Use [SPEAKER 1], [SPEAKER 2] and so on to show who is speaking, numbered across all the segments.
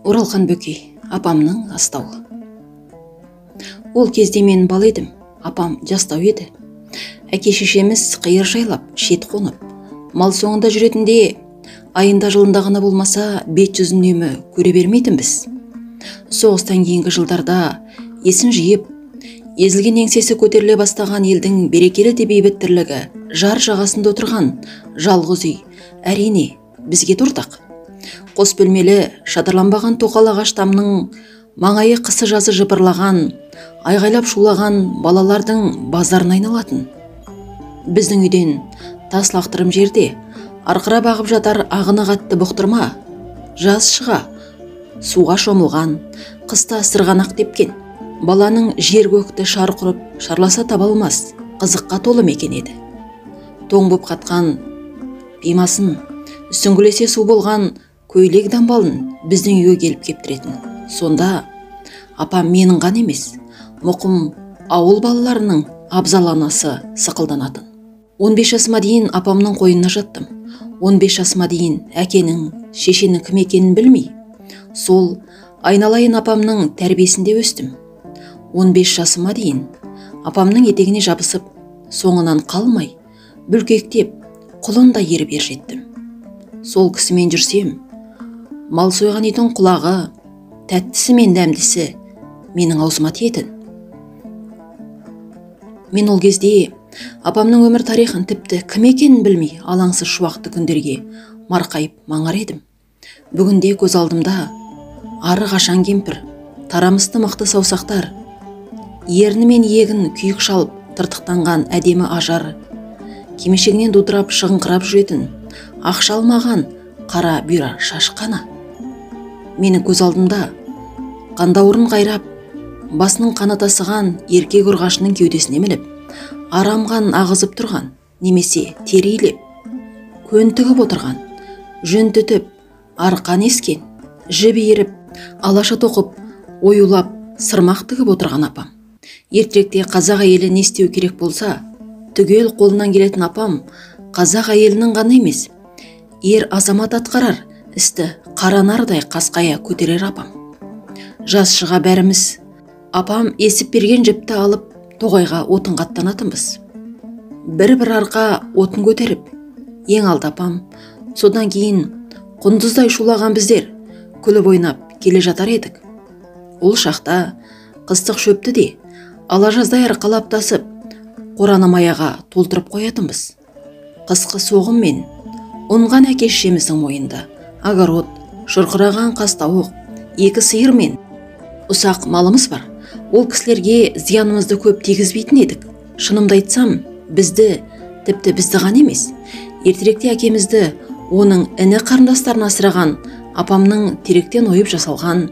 [SPEAKER 1] Оралхан Бөкей, апамның астауы. Ол кезде мен бала едім, апам жастау еді. Әке шешеміз қиыр жайлап, шет қонып, мал соңында жүретінде айында жылында ғана болмаса бет жүзін үнемі көре бермейтінбіз. Соғыстан кейінгі жылдарда есін жиып, езілген еңсесі көтеріле бастаған елдің берекелі де бейбіт тірлігі жар жағасында отырған жалғыз үй, әрине, бізге ортақ. Қос бөлмелі, шатырланбаған тоқал ағаш тамның маңайы қысы жазы жыбырлаған, айғайлап шулаған балалардың базарына айналатын. Біздің үйден тас лақтырым жерде арқырап ағып жатар ағыны қатты бұқтырма, жаз шыға суға шомылған, қыста сырғанақ тепкен, баланың жер көкті шар құрып, шарласа таба алмас қызыққа толы мекен еді. Тоң боп қатқан пимасын, сүңгілесе су болған көйлек дамбалын біздің үйге келіп кептіретін. Сонда апам менің ғана емес, мұқым ауыл балаларының абзал анасы сықылданатын. 15 жасыма дейін апамның қойнына жаттым. 15 жасыма дейін әкенің, шешенің кім екенін білмей, сол айналайын апамның тәрбиесінде өстім. 15 жасыма дейін апамның етегіне жабысып, соңынан қалмай, бүлкектеп, құлындай еріп ержеттім. Сол кісімен жүрсем, мал сойған иттің құлағы, тәттісі мен дәмдісі менің аузыма тиетін. Мен ол кезде апамның өмір тарихын тіпті кім екенін білмей, алаңсыз шуақты күндерге марқайып маңар едім. Бүгінде көз алдымда ары қашан кемпір, тарамысты мықты саусақтар, ерні мен иегін күйік шалып тыртықтанған әдемі ажар, кимешегінен дудырап шығыңқырап жүретін, ақша алмаған қара бұйра шаш қана. Менің көз алдымда қандауырын қайрап, басының қаны тасыған еркек ұрғашының кеудесіне мініп, арам қан ағызып тұрған, немесе терилеп, көнтігіп отырған, жүн түтіп, арқан ескен, жіп иіріп, алаша тоқып, оюлап, сырмақ тігіп отырған апам. Ертеректе қазақ әйелі не істеу керек болса, түгел қолынан келетін апам қазақ әйелінің ғана емес, ер азамат атқарар істі қара нардай қасқая көтерер апам. Жас шыға бәріміз апам есіп берген жіпті алып тоғайға отынға аттанатынбыз. Бір-бір арқа отын көтеріп, ең алды апам, содан кейін құндыздай шулаған біздер күліп ойнап келе жатар едік. Ол шақта қыстық шөпті де ала жаздай арқалап тасып, қораны маяға толтырып қоятынбыз. Қысқы соғым мен ұнған әке шешеміздің мойнында огород, шұрқыраған қас тауық, екі сиыр мен ұсақ малымыз бар. Ол кісілерге зиянымызды көп тигізбейтін едік. Шынымды айтсам, бізді, тіпті бізді ғана емес, ертеректе әкемізді, оның іні қарындастарын асыраған апамның теректен ойып жасалған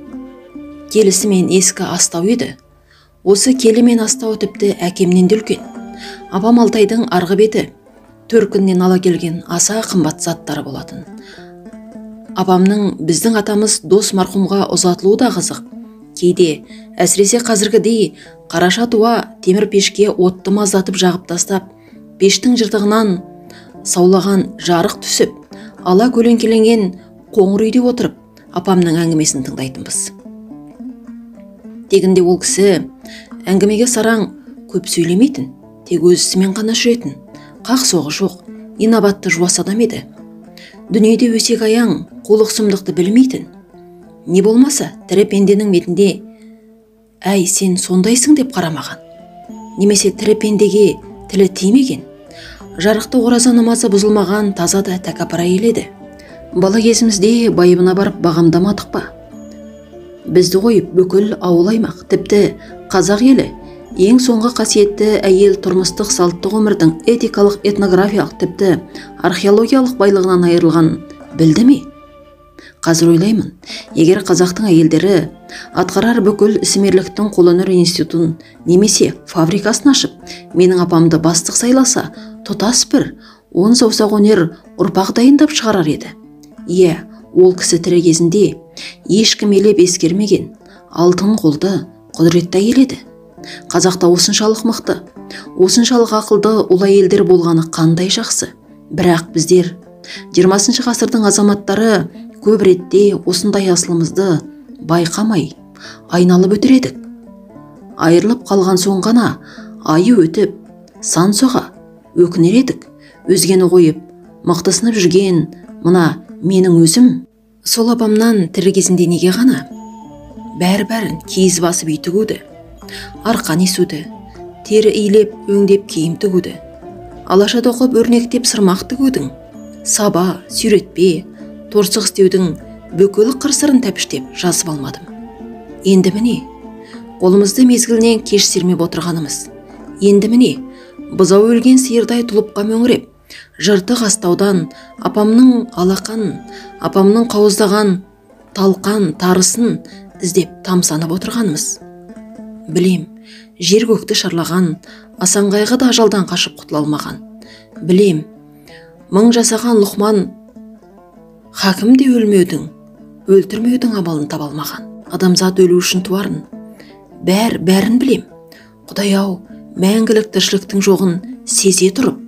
[SPEAKER 1] келісі мен ескі астау еді. Осы келі мен астау тіпті әкемнен де үлкен. Апам Алтайдың арғы беті төркіннен ала келген аса қымбат заттары болатын. Апамның біздің атамыз дос марқұмға ұзатылуы да қызық. Кейде, әсіресе қазіргідей, қараша туа темір пешке отты маздатып жағып тастап, пештің жыртығынан саулаған жарық түсіп, ала көлеңкеленген қоңыр үйде отырып, апамның әңгімесін тыңдайтынбыз. Тегінде ол кісі әңгімеге сараң көп сөйлемейтін, тек өз ісімен ғана жүретін, қақ соғы жоқ, инабатты жуас адам еді. Дүниеде өсек аяң, қулық сұмдықты білмейтін. Не болмаса, тірі пенденің бетінде әй, сен сондайсың деп қарамаған. Немесе тірі пендеге тілі тимеген. Жарықты ораза намазы бұзылмаған таза да тәкаппар әйел еді. Бала кезімізде байыбына барып бағамдамадық па? Бізді қойып бүкіл ауыл аймақ, тіпті қазақ елі ең соңғы қасиетті әйел тұрмыстық салттық өмірдің этикалық, этнографиялық, тіпті археологиялық байлығынан айырылған білді ме? Қазір ойлаймын, егер қазақтың әйелдері атқарар бүкіл ісмерліктің қолөнер институтын немесе фабрикасын ашып, менің апамды бастық сайласа, тұтас бір 10 саусақ өнер ұрпақ дайындап шығарар еді. Иә, ол кісі тірі кезінде ешкім елеп ескермеген алтын қолды құдіретті әйел еді. Қазақта осыншалық мықты, осыншалық ақылды ұлы әйелдер болғаны қандай жақсы. Бірақ біздер 20 ғасырдың азаматтары Көп ретте осындай асылымызды байқамай айналып өтер едік. Айырылып қалған соң ғана айы өтіп, сан соға өкінер едік. Өзгені қойып, мықтысынып жүрген мына менің өзім сол апамнан тірі кезінде неге ғана бәрі-бәрін киіз басып үй тігуді, арқан есуді, тері илеп өңдеп киім тігуді, алаша тоқып өрнектеп сырмақ тігудің, саба, сүйретпе, торсық істеудің бүкіл қыр-сырын тәпіштеп жазып алмадым. Енді міне, қолымызды мезгілінен кеш сермеп отырғанымыз. Енді міне, бұзау өлген сиырдай тұлыпқа мөңіреп, жыртық астаудан апамның алақан, апамның қауыздаған талқан тарысын іздеп тамсанып отырғанымыз. Білем, жер көкті шарлаған Асанқайғы да ажалдан қашып құтыла алмаған. Білем, мың жасаған Лұқман хакім де өлмеудің, өлтірмеудің амалын таба алмаған. Адамзат өлу үшін туарын, бәрін білем. Құдай-ау, мәңгілік тіршіліктің жоғын сезе тұрып,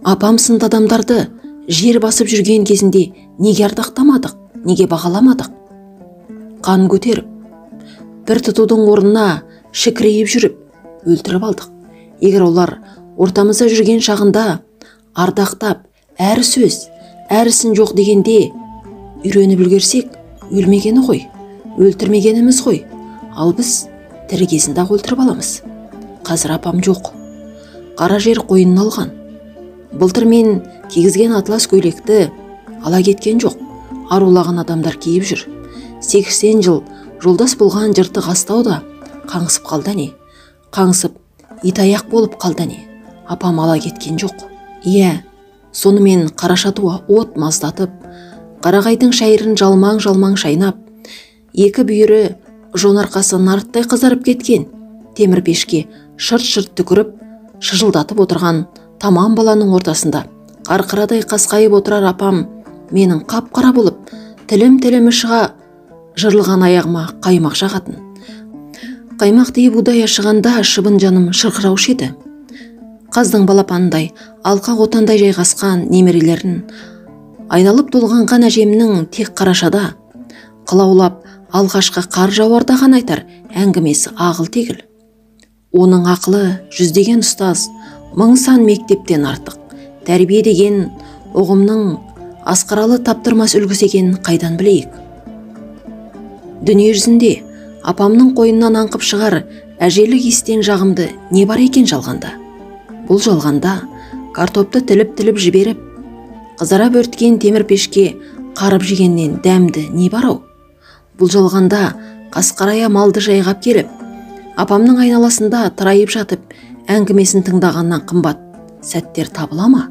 [SPEAKER 1] апам сынды адамдарды жер басып жүрген кезінде неге ардақтамадық, неге бағаламадық? Қан көтеріп, бір тұтудың орнына шікірейіп жүріп, өлтіріп алдық. Егер олар ортамызда жүрген шағында ардақтап, әр сөз, әр ісін жоқ дегенде үйреніп үлгерсек, өлмегені ғой, өлтірмегеніміз ғой. Ал біз тірі кезінде-ақ өлтіріп аламыз. Қазір апам жоқ. Қара жер қойнын алған. Былтыр мен кигізген атлас көйлекті ала кеткен жоқ. Арулаған адамдар киіп жүр. 80 жыл жолдас болған жыртық астау да қаңсып қалды не? Қаңсып итаяқ болып қалды не? Апам ала кеткен жоқ. Иә, сонымен қараша туа от маздатып, қарағайдың шайырын жалмаң-жалмаң шайнап, екі бүйірі жон арқасы нарттай қызарып кеткен темір пешке шырт-шырт түкіріп, шыжылдатып отырған тамам баланың ортасында қарқырадай қасқайып отырар апам менің қап-қара болып, тілім-тілімі шыға жырылған аяғыма қаймақ жағатын. Қаймақ тиіп удай ашығанда шыбын жаным шырқыраушы еді. Қаздың балапанындай, алқа отандай жайғасқан немерелерін айналып толғанған әжемнің тек қарашада қылаулап алғашқы қар жауарда ғана айтар әңгімесі ағыл-тегіл. Оның ақылы жүздеген ұстаз, мың сан мектептен артық. Тәрбие деген ұғымның асқаралы таптырмас үлгісі екенін қайдан білейік? Дүние жүзінде апамның қойнынан аңқып шығар әжелік иістен жағымды не бар екен жалғанда? Бұл жалғанда картопты тіліп-тіліп жіберіп, қызара бөрткен темір пешке қарып жегеннен дәмді не бар ау? Бұл жалғанда қасқарая малды жайғап келіп, апамның айналасында тырайып жатып, әңгімесін тыңдағаннан қымбат сәттер табыла ма?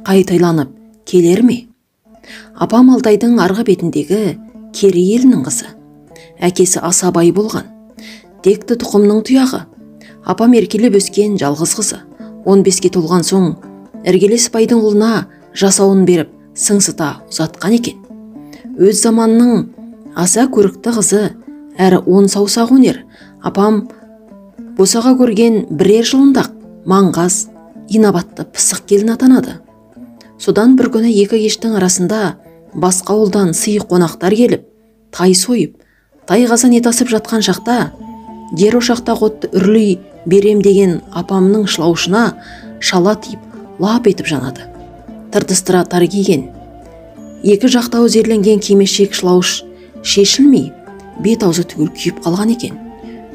[SPEAKER 1] Қайтайланып келер ме? Апам Алтайдың арғы бетіндегі Керей елінің қызы. Әкесі аса бай болған. Текті тұқымның тұяғы. Апам еркелеп өскен жалғыз қызы. 15-ке толған соң іргелес байдың ұлына жасауын беріп сыңсыта ұзатқан екен. Өз заманының аса көрікті қызы, әрі он саусақ өнер. Апам босаға көрген бірер жылындақ маңғаз, инабатты пысық келін атанады. Содан бір күні екі кештің арасында басқа ауылдан сый қонақтар келіп, тай сойып, тай қазан ет асып жатқан шақта, жер ошақта отты үрлей берем деген апамның шылаушына шала тиіп, лап етіп жанады. Тыртыстыра тар киген, екі жақтау зерленген кимешек шылауыш шешілмей, бет аузы түгел күйіп қалған екен.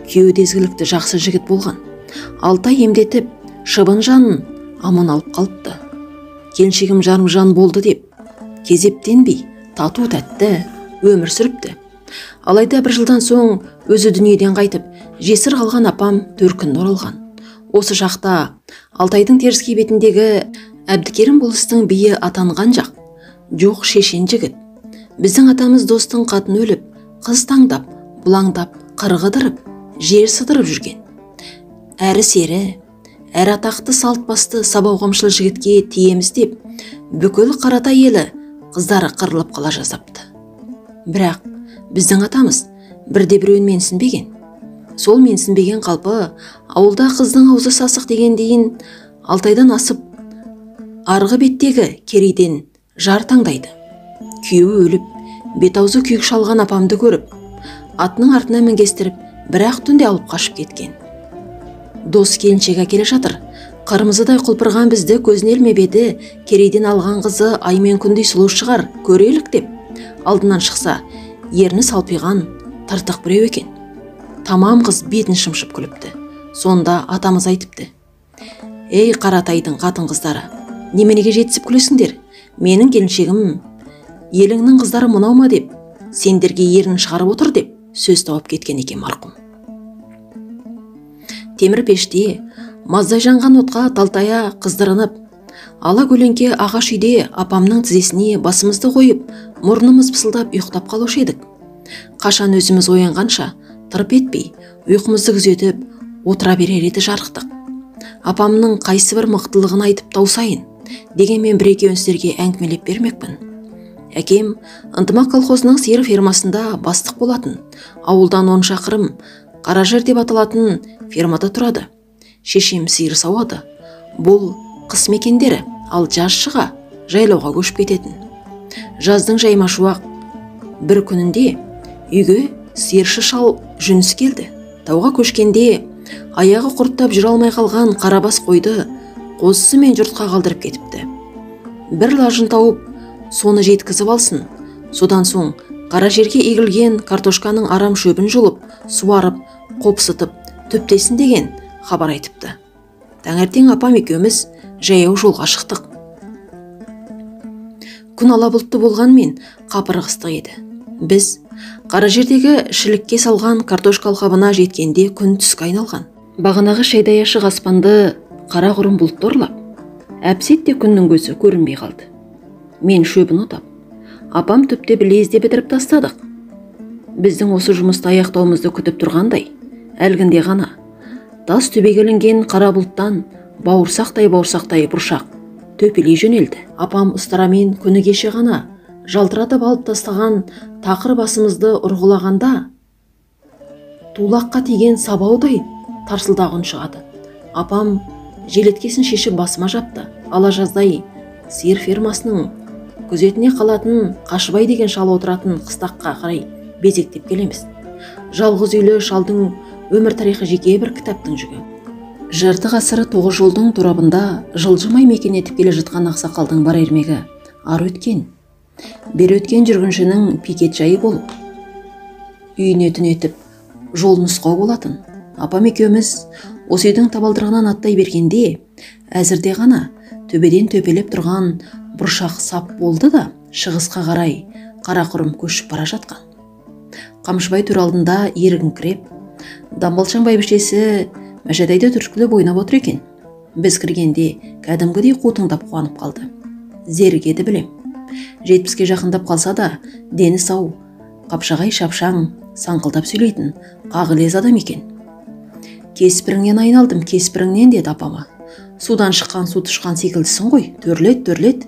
[SPEAKER 1] Күйеуі де ізгілікті жақсы жігіт болған. Алтай емдетіп, шыбын жанын аман алып қалыпты. Келіншегім жарым жан болды деп, кезептенбей, тату тәтті өмір сүріпті. Алайда бір жылдан соң өзі дүниеден қайтып, жесір қалған апам төркініне оралған. Осы шақта Алтайдың теріскей бетіндегі Әбдікерім болыстың биі атанған жақ, жоқ шешен жігіт. Біздің атамыз достың қатын өліп, қыз таңдап, бұлаңдап, қырғыдырып, жер сыдырып жүрген. Әрі сері, әрі атақты салт басты сабау қамшылы жігітке тиеміз деп, бүкіл Қаратай елі қыздары қырылып қала жаздапты. Бірақ біздің атамыз бірде біреуін менсінбеген. Сол менсінбеген қалпы ауылда қыздың аузы сасық деген дейін Алтайдан асып, арғы беттегі Керейден жар таңдайды. Күйеуі өліп, Бет-аузы күйік шалған апамды көріп, атының артына мінгестіріп, бір-ақ түнде алып қашып кеткен. Дос келіншек әкеле жатыр. Қырмызыдай құлпырған бізді көзіне ілмеп еді, Керейден алған қызы ай мен күндей сұлу шығар, көрелік деп. Алдынан шықса, ерні салпиған тыртық біреу екен. Тамам қыз бетін шымшып күліпті. Сонда атамыз айтыпты: «Ей, Қаратайдың қатын қыздары, неменеге жетісіп күлесіңдер? Менің келіншегім еліңнің қыздары мынау ма деп, сендерге ерін шығарып отыр» деп сөз тауып кеткен екен марқұм. Темір пеште маздай жанған отқа талтая қыздырынып, ала көлеңке ағаш үйде апамның тізесіне басымызды қойып, мұрнымыз пысылдап ұйықтап қалушы едік. Қашан өзіміз оянғанша тырп етпей, ұйқымызды күзетіп отыра берер еді жарықтық. Апамның қайсы бір мықтылығын айтып таусайын, дегенмен бір-екеуін сіздерге әңгімелеп бермекпін. Әкем Ынтымақ колхозының сиыр фермасында бастық болатын. Ауылдан 10 шақырым Қаражер деп аталатын фермада тұрады. Шешем сиыр сауады. Бұл қыс мекендері, ал жаз шыға жайлауға көшіп кететін. Жаздың жайма шуақ бір күнінде үйге сиыршы шал Жүніс келді. Тауға көшкенде аяғы құрттап жүре алмай қалған қарабас қойды қозысы мен жұртқа қалдырып кетіпті. Бір лажын тауып, соны жеткізіп алсын. Содан соң қара жерге егілген картошканың арам шөбін жұлып, суарып, қопсытып, түптесін деген хабар айтыпты. Таңертең апам екеуміз жаяу жолға шықтық. Күн ала бұлтты болғанмен қапырық ыстық еді. Біз қара жердегі шілікке салған картошка алқабына жеткенде күн түске айналған. Бағанағы шайдай ашық аспанды қара құрым бұлт торлап, әпсетте күннің көзі көрінбей қалды. Мен шөбін отап, апам түптеп лезде бітіріп тастадық. Біздің осы жұмысты аяқтауымызды күтіп тұрғандай, әлгінде ғана тас төбеге ілінген қара бұлттан бауырсақтай бұршақ төпелей жөнелді. Апам ұстарамен күні кеше ғана жалтыратып алып тастаған тақыр басымызды ұрғылағанда тулаққа тиген сабаудай тарсылдақ үн шығады. Апам желеткесін шешіп басыма жапты. Ала жаздай сиыр фермасының күзетіне қалатын Қашыбай деген шал отыратын қыстаққа қарай безектеп келеміз. Жалғыз үйлі шалдың өмір тарихы жеке бір кітаптың жүгі. Жарты ғасыры тоғыз жолдың торабында жылжымай мекен етіп келе жатқан ақсақалдың бар ермегі ары өткен, бері өткен жүргіншінің пикет жайы болып, үйіне түнетіп жол нұсқау болатын. Апам екеуміз осы үйдің табалдырығынан аттай бергенде әзірде ғана төбеден төпелеп тұрған бұршақ сап болды да шығысқа қарай қарақұрым көшіп бара жатқан. Қамшыбай төр алдында ерігіңкіреп, дамбалшаң бәйбішесі Мәшәдайды түрткілеп ойнап отыр екен. Біз кіргенде кәдімгідей қутыңдап қуанып қалды. Зерігеді білем. 70-ке жақындап қалса да дені сау, қапшағай шапшаң, саңқылдап сөйлейтін қағылез адам екен. Кеспіріңнен айналдым, кеспіріңнен деді апама. Судан шыққан су тышқан секілдісің ғой, төрлет, төрлет.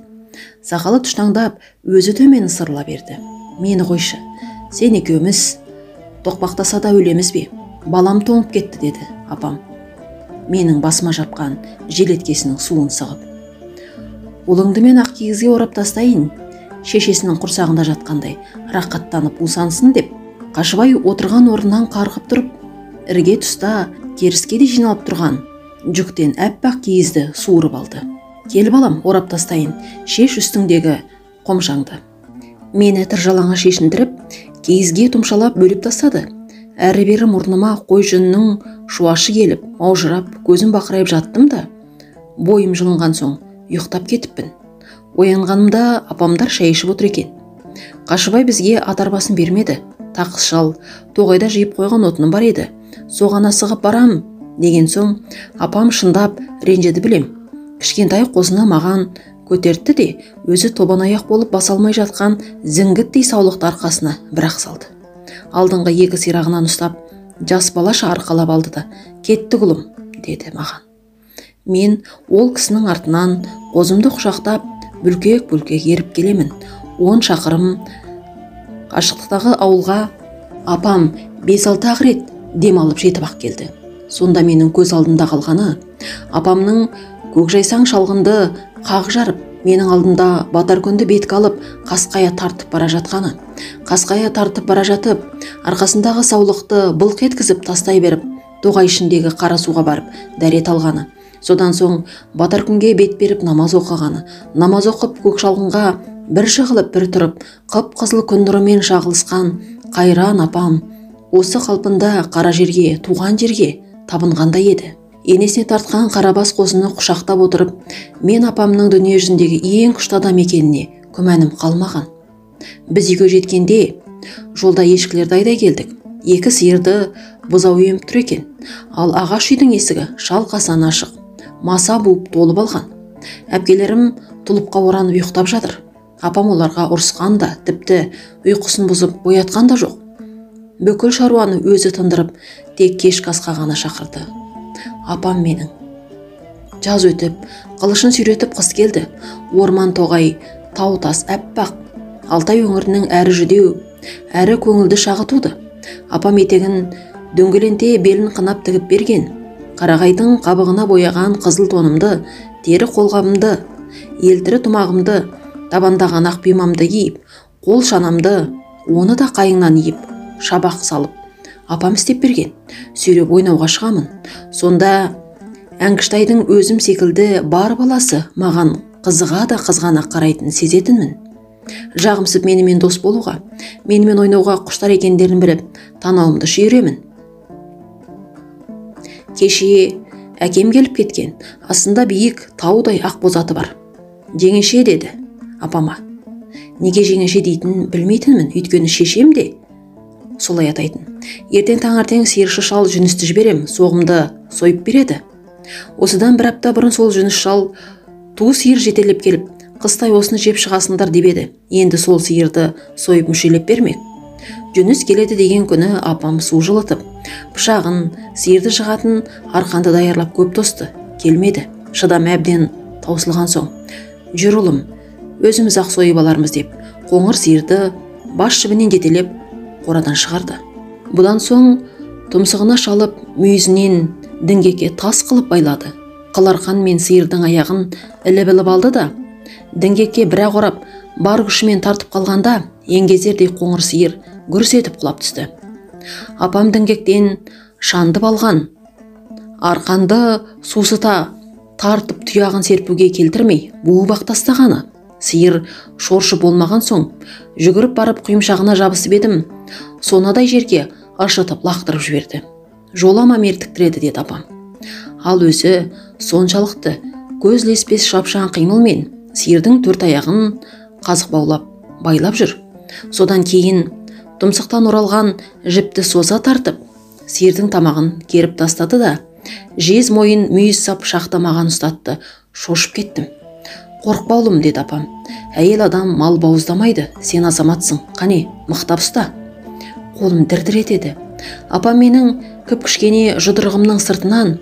[SPEAKER 1] Сақалы тұштаңдап, өзі төмен ысырыла берді. Мені қойшы, сен екеуміз тоқпақтаса да өлеміз бе? Балам тоңып кетті, деді апам. Менің басыма жапқан желеткесінің суын сығып. Ұлыңды мен ақ кигізге орап тастайын, шешесінің құрсағында жатқандай рақаттанып бусансын деп. Қашыбай отырған орнынан қарғып тұрып, ірге тұста керіске де жиналып тұрған жүктен әппақ киізді суырып алды. Кел балам, орап тастайын, шеш үстіңдегі қомшаңды. Мені тыржалаңа шешіндіріп, киізге тұмшалап бөліп тастады. Әрі-бері мұрныма қой жүнінің шуашы келіп, маужырап, көзім бақырайып жаттым да, бойым жылынған соң ұйықтап кетіппін. Оянғанымда апамдар шай ішіп отыр екен. Қашыбай бізге ат арбасын бермеді. Тақыс шал тоғайда жиып қойған отыным бар еді, соған асығып барам деген соң апам шындап ренжіді білем. Кішкентай қозыны маған көтертті де, өзі тобан аяқ болып баса алмай жатқан зіңгіттей саулықты арқасына бірақ салды. Алдыңғы екі сирағынан ұстап, жас балаша арқалап алды да, кетті құлым, деді маған. Мен ол кісінің артынан қозымды құшақтап, бүлкек-бүлкек еріп келемін. 10 шақырым қашықтықтағы ауылға апам 5-6 ақ рет дем алып жетіп ақ келді. Сонда менің көз алдымда қалғаны, апамның көкжайсаң шалғынды қақ жарып, менің алдымда батар күнді бетке алып, қасқая тартып бара жатқаны. Қасқая тартып бара жатып, арқасындағы саулықты былқ еткізіп тастай беріп, тоғай ішіндегі қара суға барып дәрет алғаны. Содан соң батар күнге бет беріп намаз оқығаны, намаз оқып көк шалғынға бір жығылып бір тұрып, қып-қызыл күн нұрымен шағылысқан қайран апам осы қалпында қара жерге, туған жерге табынғандай еді. Енесіне тартқан қарабас қозыны құшақтап отырып, мен апамның дүние жүзіндегі ең күшті адам екеніне күмәнім қалмаған. Біз үйге жеткенде жолда ешкілерді айдай келдік. 2 сиырды бұзау еміп тұр екен. Ал ағаш үйдің есігі шалқасынан ашық, маса буып толып алған. Әпкелерім тұлыпқа оранып ұйықтап жатыр. Апам оларға ұрысқан да, тіпті ұйқысын бұзып оятқан да жоқ. Бүкіл шаруаны өзі тындырып, тек кешкі асқа ғана шақырды. Апам менің. Жаз өтіп, қылышын сүйретіп қыс келді. Орман тоғай, тау тас әппақ. Алтай өңірінің әрі жүдеу, әрі көңілді шағы туды. Апам етегін дөңгеленте белін қынап тігіп берген. Қарағайдың қабығына бояған қызыл тонымды, тері қолғабымды, елтірі тымағымды, табандаған ақ пимамды киіп, қол шанамды, оны да қайыңнан иіп, шабақ салып, апам істеп берген. Сүйреп ойнауға шығамын. Сонда Әңкіштайдың өзім секілді бар баласы маған қызыға да қызғана қарайтынын сезетінмін. Жағымсып менімен дос болуға, менімен ойнауға құштар екендерін біліп, танауымды шүйіремін. Кеше әкем келіп кеткен, астында биік таудай ақ бозаты бар. Жеңеше деді апама. Неге жеңеше дейтінін білмейтінмін, өйткені шешем де солай атайтын. Ертең таңертең сиыршы шал Жүністі жіберем, соғымды сойып береді. Осыдан бір апта бұрын сол Жүніс шал ту сиыр жетелеп келіп, қыстай осыны жеп шығасыңдар деп еді. Енді сол сиырды сойып мүшелеп бермек. Жүніс келеді деген күні апам су жылытып, пышағын, сиырды жығатын арқанды даярлап көп тосты. Келмеді. Шыдам әбден таусылған соң, жүр ұлым, өзіміз ақ сойып алармыз деп, қоңыр сиырды бас жібінен жетелеп қорадан шығарды. Бұдан соң тұмсығына шалып, мүйізінен діңгекке тас қылып байлады. Қыл арқан мен сиырдың аяғын іліп-іліп алды да, діңгекке бір-ақ орап, бар күшімен тартып қалғанда, еңгезердей қоңыр сиыр гүрс етіп құлап түсті. Апам діңгектен шандып алған арқанды сусыта тартып тұяғын серпуге келтірмей, буып-ақ тастағаны. Сиыр шоршы болмаған соң, жүгіріп барып құйымшағына жабысып едім, сонадай жерге ыршытып лақтырып жіберді. Жолама мертіктіреді, деді апам. Ал өзі соншалықты көз ілеспес шапшаң қимылмен сиырдың төрт аяғын қазық баулап байлап жүр. Содан кейін тұмсықтан оралған жіпті соза тартып, сиырдың тамағын керіп тастады да, жез мойын мүйіз сап пышақты маған ұстатты. Шошып кеттім. Қорықпа ұлым, деді апам. Әйел адам мал бауыздамайды, сен азаматсың, қане, мықтап ұста. Қолым дір-дір етеді. Апам менің кіп-кішкене жұдырығымның сыртынан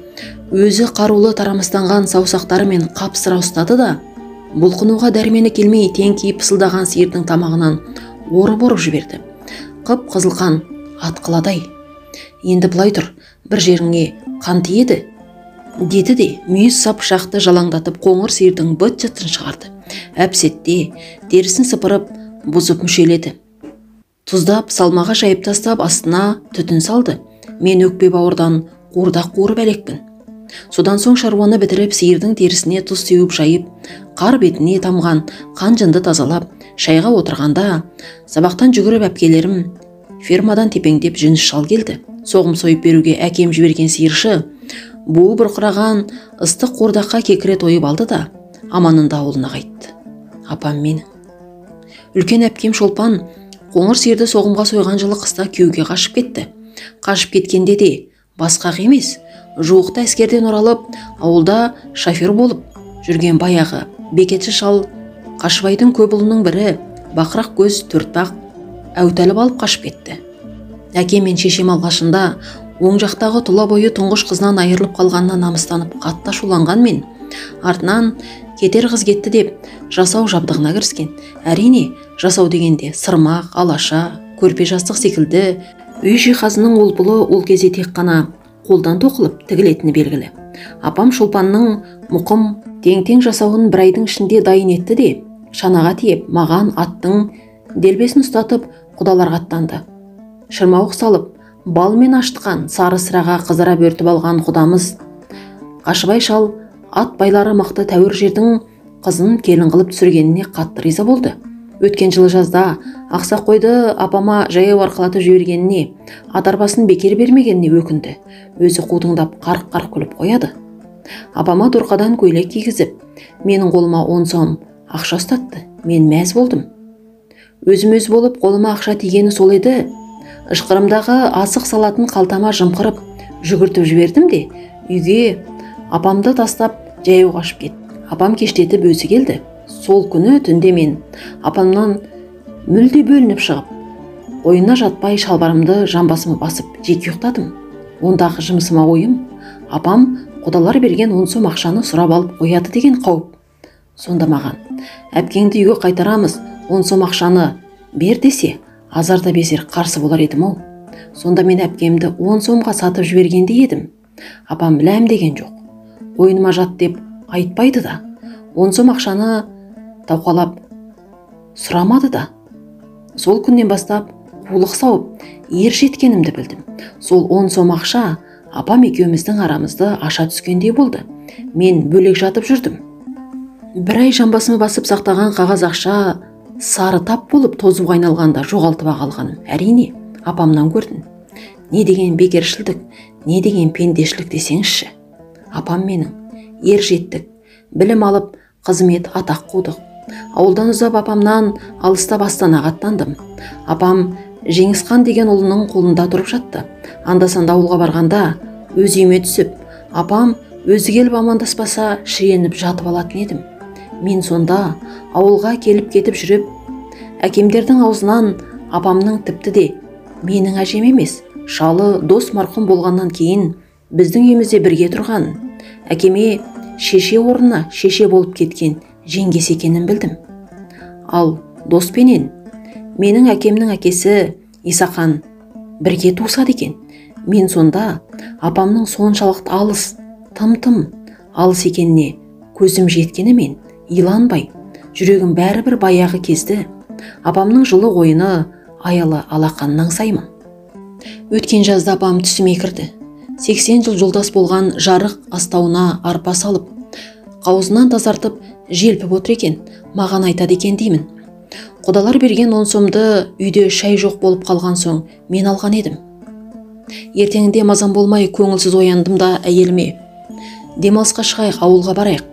[SPEAKER 1] өзі қарулы тарамыстанған саусақтарымен қапсыра ұстады да, бұлқынуға дәрмені келмей теңкиіп пысылдаған сиырдың тамағынан орып-орып жіберді. Қып-қызыл қан атқыладай. Енді былай тұр, бір жеріңе қан тиеді, деді де мүйіз сап пышақты жалаңдатып қоңыр сиырдың быт-шытын шығарды. Әп-сәтте терісін сыпырып, бұзып мүшеледі. Тұздап, салмаға жайып тастап, астына түтін салды. Мен өкпе бауырдан қуырдақ қуырып әлекпін. Содан соң шаруаны бітіріп, сиырдың терісіне тұз сеуіп жайып, қар бетіне тамған қан жынды тазалап, шайға отырғанда, сабақтан жүгіріп әпкелерім фермадан тепеңдеп Жүніс шал келді. Соғым сойып беруге әкем жіберген сиыршы буы бұрқыраған ыстық қуырдаққа кекіре тойып алды да, аманында ауылына қайтты. Апам менің. Үлкен әпкем Шолпан қоңыр сиырды соғымға сойған жылы қыста күйеуге қашып кетті. Қашып кеткенде де басқақ емес, жуықта әскерден оралып, ауылда шофер болып жүрген баяғы бекетші шал Қашыбайдың көп ұлының бірі бақырақ көз төртбақ әутәліп алып қашып кетті. Әкем мен шешем алғашында оң жақтағы тұла бойы тұңғыш қызынан айырылып қалғанына намыстанып қатты ашуланғанмен, артынан кетер қыз кетті деп жасау жабдығына кіріскен. Әрине, жасау дегенде сырмақ, алаша, көрпе жастық секілді үй жиһазының олпылы ол кезде тек қана қолдан тоқылып тігілетіні белгілі. Апам Шолпанның мұқым тең-тең жасауын бір айдың ішінде дайын етті де, шанаға тиеп, маған аттың делбесін ұстатып, Құдаларға аттанды. Шырмауық салып, балмен ашытқан сары сыраға қызара бөртіп алған құдамыз Қашыбай шал ат байлары мықты тәуір жердің қызын келін қылып түсіргеніне қатты риза болды. Өткен жылы жазда ақсақ қойды апама жаяу арқалатып жібергеніне, ат арбасын бекер бермегеніне өкінді. Өзі қутыңдап қарқ-қарқ күліп қояды. Апама торқадан көйлек кигізіп, менің қолыма 10 сом ақша ұстатты. Мен мәз болдым. Өзім өз болып қолыма ақша тигені сол еді. Ышқырымдағы асық салатын қалтама жымқырып жүгіртіп жібердім де, үйге апамды тастап жаяу қашып кетті. Апам кештетіп өзі келді. Сол күні түнде мен апамнан мүлде бөлініп шығып, қойнына жатпай шалбарымды жамбасыма басып жеке ұйықтадым. Ондағы жымсыма ойым, апам құдалар берген 10 сом ақшаны сұрап алып қояды деген қауіп. Сонда маған, әпкеңді үйге қайтарамыз, 10 сом ақшаны бер десе, азар да безер қарсы болар едім-ау. Сонда мен әпкемді 10 сомға сатып жібергендей едім. Апам ләм деген жоқ. Қойныма жат деп айтпайды да, 10 сом ақшаны тауқалап сұрамады да. Сол күннен бастап қулық сауып, ер жеткенімді білдім. Сол 10 сом ақша апам екеуміздің арамызды аша түскендей болды. Мен бөлек жатып жүрдім. Бір ай жамбасыма басып сақтаған қағаз ақша сары тап болып тозуға айналғанда жоғалтып алғаным. Әрине, апамнан көрдім. Не деген бекершілдік, не деген пендешілік десеңізші. Апам менің ер жеттік, білім алып, қызмет атақ қудық. Ауылдан ұзап апамнан алыстап Астанаға аттандым. Апам Жеңісхан деген ұлының қолында тұрып жатты. Анда-санда ауылға барғанда өз үйіме түсіп, апам өзі келіп амандаспаса шіреніп жатып алатын едім. Мен сонда ауылға келіп кетіп жүріп, әкемдердің аузынан апамның тіпті де менің әжем емес, шалы дос марқұм болғаннан кейін біздің үйімізде бірге тұрған, әкеме шеше орнына шеше болып кеткен жеңгесі екенін білдім. Ал доспенен менің әкемнің әкесі Исақан бірге туысады екен. Мен сонда апамның соншалықты алыс, тым-тым алыс екеніне көзім жеткенімен иланбай, жүрегім бәрібір баяғы кезді апамның жылы қойны, аялы алақанын аңсаймын. Өткен жазда апам түсіме кірді. 80 жыл жолдас болған жарық астауына арпа салып, қауызынан тазартып желпіп отыр екен, маған айтады екен деймін. Құдалар берген 10 сомды үйде шай жоқ болып қалған соң мен алған едім. Ертеңінде мазам болмай көңілсіз ояндым да әйеліме: демалысқа шығайық, ауылға барайық.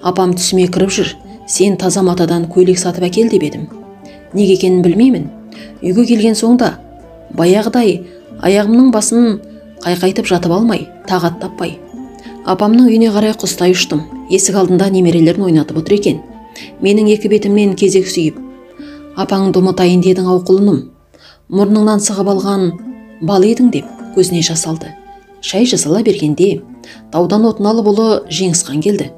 [SPEAKER 1] Апам түсіме кіріп жүр, сен таза матадан көйлек сатып әкел деп едім. Неге екенін білмеймін. Үйге келген соң да баяғыдай аяғымның басын қайқайтып жатып алмай, тағат таппай. Апамның үйіне қарай құстай ұштым. Есік алдында немерелерін ойнатып отыр екен. Менің екі бетімнен кезек сүйіп, апаңды ұмытайын дедің ау құлыным, мұрныңнан сығып алған бал едің деп көзіне жас алды. Шай жасала бергенде таудан отын алып ұлы Жеңісхан келді.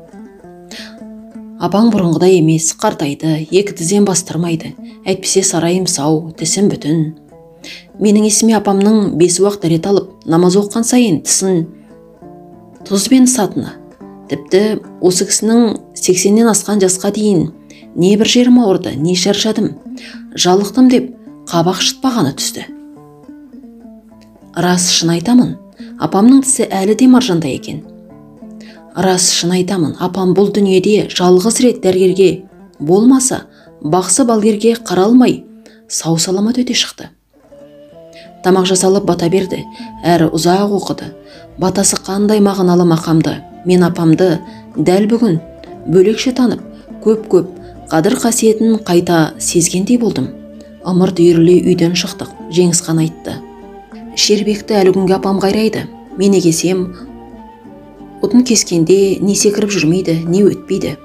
[SPEAKER 1] Апаң бұрынғыдай емес, қартайды, екі тізем бастырмайды, әйтпесе сарайым сау, тісім бүтін. Менің есіме апамның 5 уақ дәрет алып, намаз оқыған сайын тісін тұзбен сатыны. Тіпті осы кісінің 80-нен асқан жасқа дейін не бір жерім ауырды, не шаршадым, жалықтым деп қабақ шытпағаны түсті. Рас шын айтамын, апамның тісі әлі де маржандай екен. Рас шын айтамын, апам бұл дүниеде жалғыз рет дәрігерге болмаса, бақсы балгерге қаралмай, сау саламат өте шықты. Тамақ жасалып бата берді, әрі ұзақ оқыды. Батасы қандай мағыналы мақамды. Мен апамды дәл бүгін бөлекше танып, көп-көп қадір қасиетін қайта сезгендей болдым. Ымырт үйіріле үйден шықтық, Жеңісхан айтты. Шербекті әлі күнге апам қайрайды. Мен егесем, отын кескенде не секіріп жүрмейді, не өтпейді.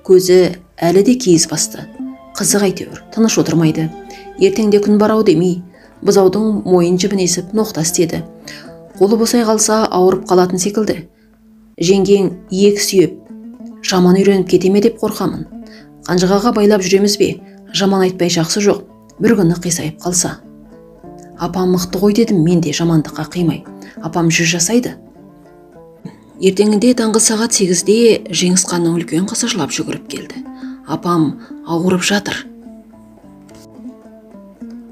[SPEAKER 1] Көзі әлі де киіз басты. Қызық әйтеуір, тыныш отырмайды. Ертеңде күн бар ау демей, бұзаудың мойын жібін есіп ноқта істеді. Қолы босай қалса ауырып қалатын секілді. Жеңгең иек сүйеп, жаман үйреніп кете ме деп қорқамын. Қанжығаға байлап жүреміз бе? Жаман айтпай жақсы жоқ, бір күні қисайып қалса. Апам мықты ғой дедім мен де жамандыққа қимай. Апам 100 жасайды. Ертеңінде таңғы сағат 8-де Жеңісханның үлкен қызы жылап жүгіріп келді. Апам ауырып жатыр.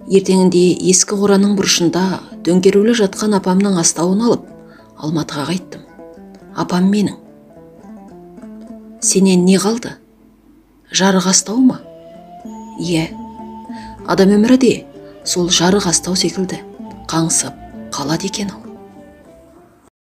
[SPEAKER 1] Ертеңінде ескі қораның бұрышында төңкерулі жатқан апамның астауын алып, Алматыға қайттым. Апам менің: «Сенен не қалды? Жарық астау ма?» Иә, адам өмірі де сол жарық астау секілді қаңсып қалады екен ау.